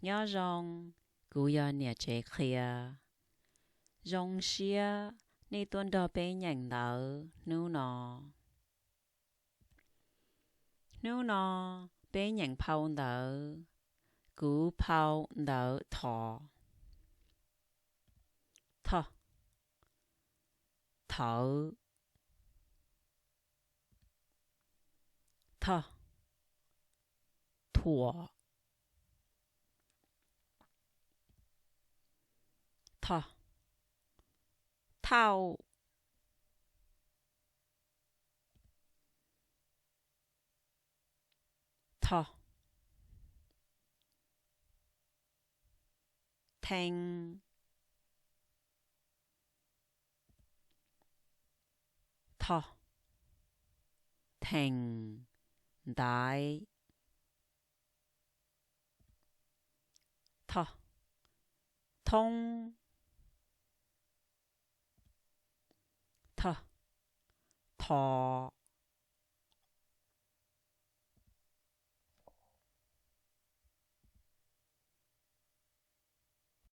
Nyob zoo, kuv yog niam tsev qhia. Zoo siab nej tuaj nrog peb nyeem ntawv hnub no. Hnub no peb nyeem phau ntawv, kuv phau ntawv thov. Tho, thawv. Tho, thuam. Tho, thauj. Tho, thee. Tho, theem, ntaiv. Tho, thoob. Tho, thov.